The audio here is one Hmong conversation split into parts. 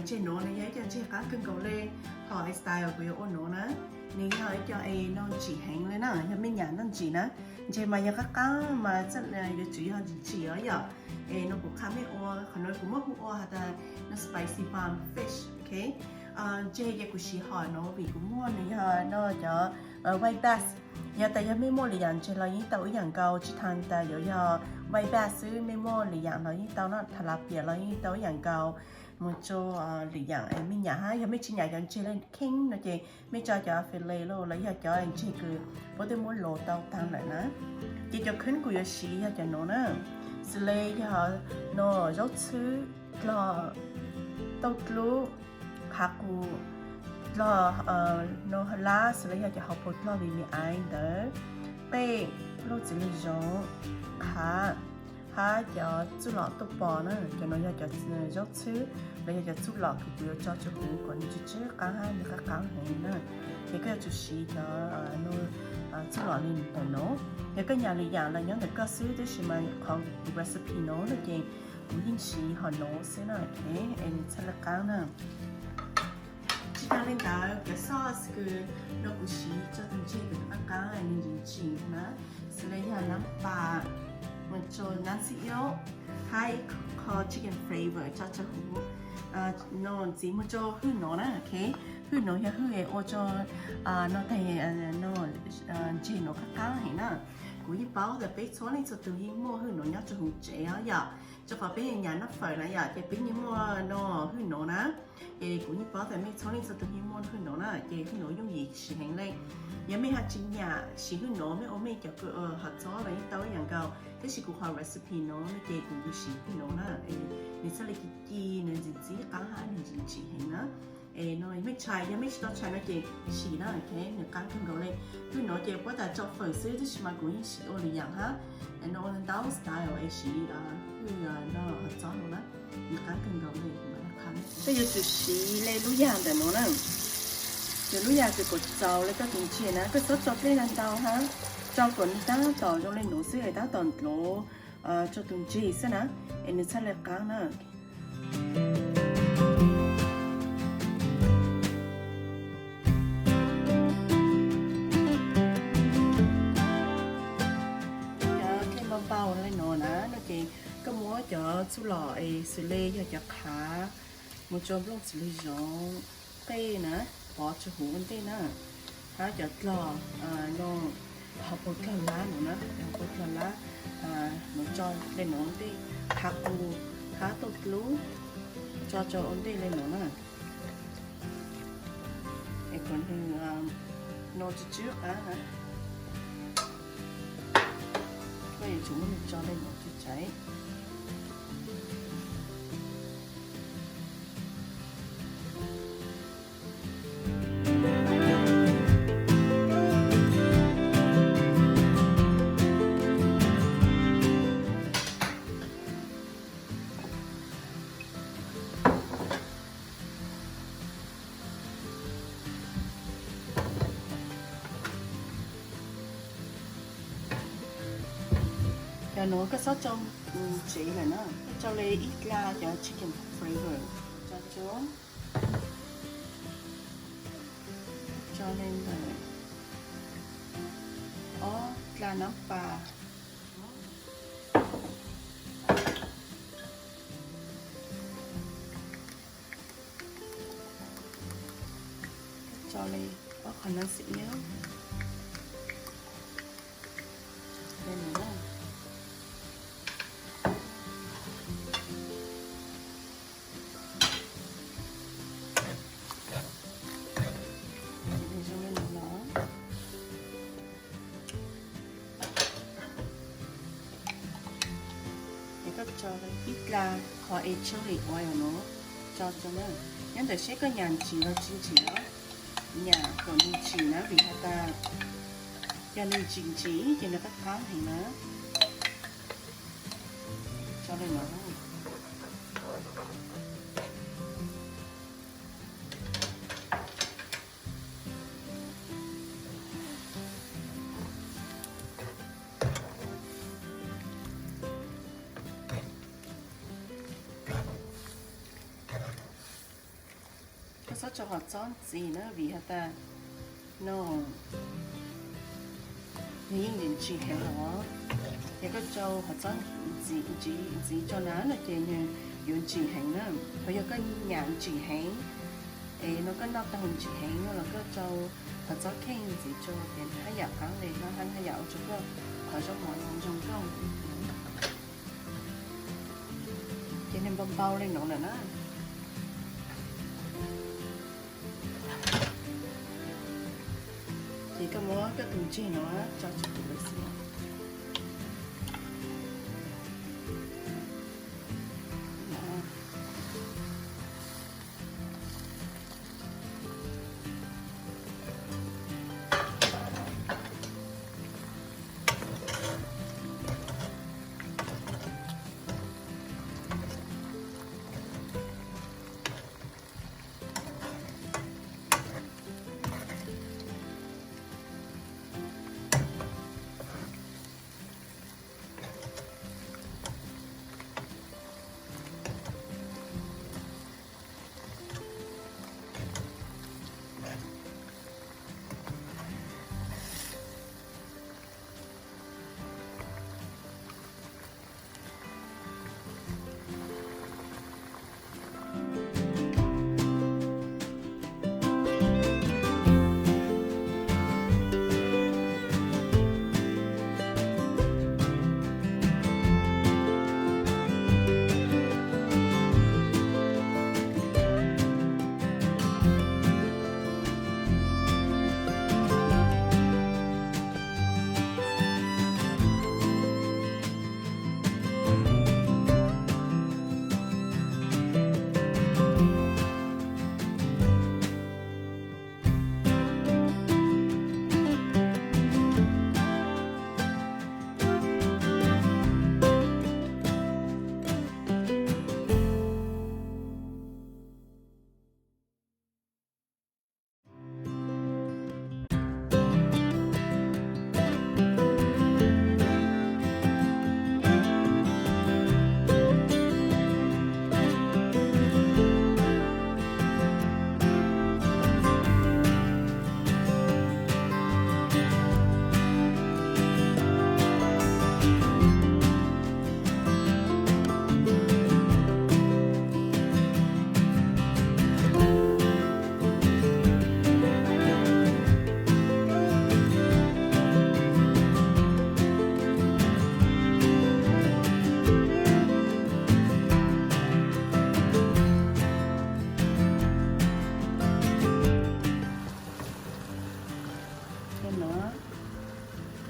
Ntseg nuav nws yog ib co ntseg qaab kawg nkaus le, hom style kuv yuav ua nuav na. Nws yog ib co es noj ntsim heev le na, yog mej nyam noj ntsim na. Ntseg mas yog qaab qaab mas txhaj yuav tsum yog ntsim ntsim os yom. Es nuav kuv qha mej ua, qhov nuav kuv muab hu ua has tas nuav spicy bomb fish, ok. Ntseg ces kuv siv hom nuav vim kuv muaj nws yog nuav cov white bass. Yog tas yog mej muaj lwm yaam ntseg los yeej tau ib yaam nkaus, tsi tas yuav yog white bass xwb, mej muaj lwm yaam los yeej tau na, tilapia los yeej tau ib yaam nkaus. Mus rua lwm yaam mej nyam hab, yog mej tsi nyam cov ntseg le kheej no ces mej tso cov fillet los yog cov ntseg kws puab twb muab los tau taag lawm na. Ces cov khwb kuv yuav siv yog cov nuav na, xws le yog nuav zaub txhwb, dlog tauj dlub, qhav qus, dlog nuav lab, xws le yog cov hauv paus dlog li li aiv ntawd, qej, lauj txiv lws zoov, qhav, hab cov txuj lom tuaj pos na. Cov nuav yog cov zaub txhwb los yog cov txuj lom kws kuv yuav tso rua huv kom nws tsw tsw qaab hab nws qaab qaab heev na. Ces koj yuav tsum siv cov txuj lom li ntawm nuav. Yog koj nyam lwm yaam los nyob ntawm koj xwb, tab sis mas qhov recipe nuav no ces kuv yeej siv hom nuav xwb na, es nws txhaj le qaab na. Tsi tas le ntawd, cov sauce kws nuav kuv siv tso tug ntseg kws qaab qaab nws ntsim ntsim na, xws le yog naab pas, mus rua naab xib iub, hab ib qho chicken flavor tso rua huv. Nuav ntxiv mus rua hwj nuav na, ok. Hwj nuav yog hwj ua rua nuav tag nuav ntseg nuav qaab qaab heev na. Kuv yeej paub tas peb txhua leej txhua tug yeej muaj hwj nuav nyob rua huv tsev os yom. Rua qhov peb nyam noj fawm na yom, ces peb yeej muaj nuav hwj nuav na. Ces kuv yeej paub tas mej txhua leej txhua tug yeej muaj hwj nuav na, ces hwj nuav yooj yim siv heev le. Yog mej ho tsi nyam siv hwj nuav, mej ua mej cov kws hom txob los yeej tau ib yaam nkaus, tab sis kuv qhov recipe nuav no ces kuv siv hwj nuav na. Nws txhaj le ci ci, nws ntxim ntxim qaab hab nws ntsim ntsim heev na. Es no mej tshais, yog mej tsi tau tshais no ces sim na, ok, nws qaab kawg nkaus le. Hwj nuav ces puab tas tso fawm xwb, tab sis mas kuv yeej siv ua lwm yaam hab. No ua ntau style es siv hwj no hom txob no na, nws qaab kawg nkaus le. Koj yuav tsum siv le lub yag ntawm nuav na, yog lub yag kws kuv txaus le koj tus ntseg na, koj txhob tso dlej ntau hab, tso kom nws tab tom zoo le nuav xwb es tab tom ntluav rua tus ntseg xwb na, es nws txhaj le qaab na. Cov dlej npau npau le nuav na, no ces koj muab cov txuj lom es xws le yog cov qhav, mus rua nplooj txiv lws zoov, qej na, pov rua huv ua ntej na, hab cov dlog, no, hauv paus dlog lab nuav na, hauv paus dlog lab, nuav tso le nuav ua ntej, qhav qus, hab tauj dlub, tso rua ua ntej le nuav na. Es kom nws no tsw tsw qaab na, koj yuav tsum muab nws tso le nuav tsw tsaiv. Cov nuav koj txhob tso ntsev lawm na, koj tso le ib dlaa cov chicken flavor, tso tso, tso le ntawm ob dlaa naab pas, tso le ob qho naab xib iab le nuav, zoo le nuav los. Es koj tso ib dlaa qhov es chili oil nuav tso rua na. Nyob ntawm seb koj nyam ntsim los tsis ntsim os. Nyam kom nws ntsim na, vim has tas yog nws ntsim ntsim ces nws qab qab heev na. Tso le nuav. Rau qhov txob ntxiv na vim has tas no nws yeej ntsim heev los, yog koj rau qhov txob ntxiv ntxiv ntxiv rau na no ces nws yuav ntsim heev na. Thaum yog koj nyam ntsim heev es no koj noj taug ntsim heev no los koj rau qhov txob kheej ntxiv rau ces haj yam qab li no haj yam ua rau koj qhov zaub mov no zoo nkauj. Ces nws npau npau li no lawm na. Ces koj muab koj tus ntseg no tso tseg lawm xwb.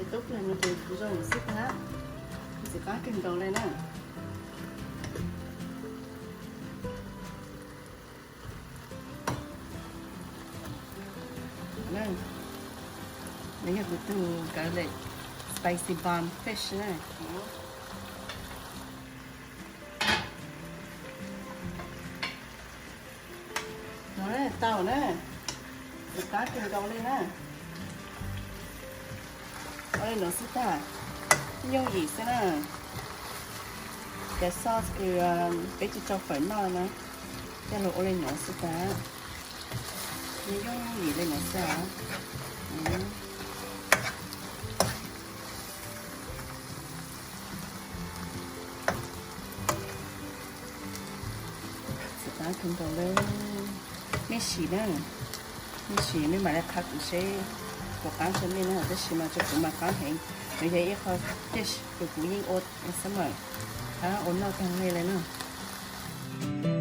Ces tub plag no ces zoo xwb tag, ntxim qab kawg nkaus li na. Nws yog kuv tus garlic spicy bomb fish na. No tau na, ntxim qab kawg nkaus li na. Ua li no xwb tag, yooj yim xwb na. Cov sauce kws peb tsis rau fawm noj na, coj lug ua li no xwb tag. Nws yooj yim li no xwb os. Ntxim qab kawg nkaus li. Mej sim na, mej sim mej mam li qha kuv seb puas qab rau mej na, tab sis mas rau kuv mas qab heev. Nws yog ib qho dish kws kuv yeej ua summer, ua noj tag li lawm na.